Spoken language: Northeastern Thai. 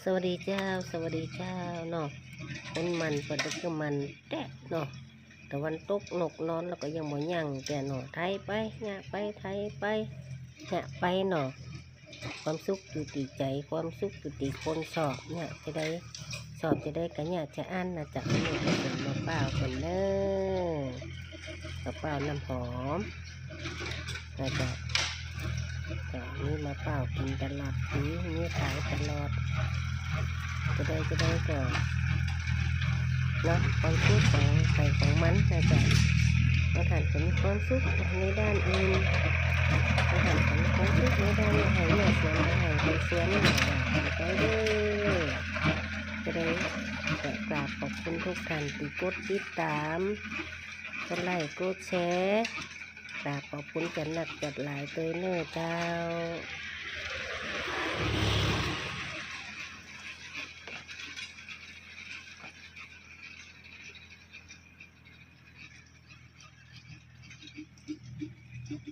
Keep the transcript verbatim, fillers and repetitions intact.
สวัสดีเจ้า สวัสดีเจ้าเนาะ คนหมั่นเพิ่นก็คือหมั่นแต๊เนาะ ตะวันตกนกนอนแล้วก็ยังบ่ยั้งแต่เนาะ ไถไป ยะไป ไถไป ยะไปเนาะ ความสุขอยู่ตี้ใจ ความสุขอยู่ตี้คนชอบ ยะจะได้ ชอบจะได้ก็ยะจะอั้นนะจ๊ะ มื้อนี้ก็สิมาป้าวกันเด้อ มาป้าวน้ำหอม นะจ๊ะ ก็มีมาป้าวกินตลอดปี มีขายตลอด จะได้ จะได้ก็เนาะ ความสุขของใครของมันนะจ๊ะ บางท่านก็มีความสุขในด้านอื่น บางท่านก็มีความสุขในด้านให้เลือกสวน ให้ไปสวน ให้ว่ากันไปเด้อ จะได้ก็กราบขอบคุณทุกท่านที่กดติดตาม กดไลค์ กดแชร์ กราบขอบคุณจัดหนักจัดหลายเตยเนอร์เจ้า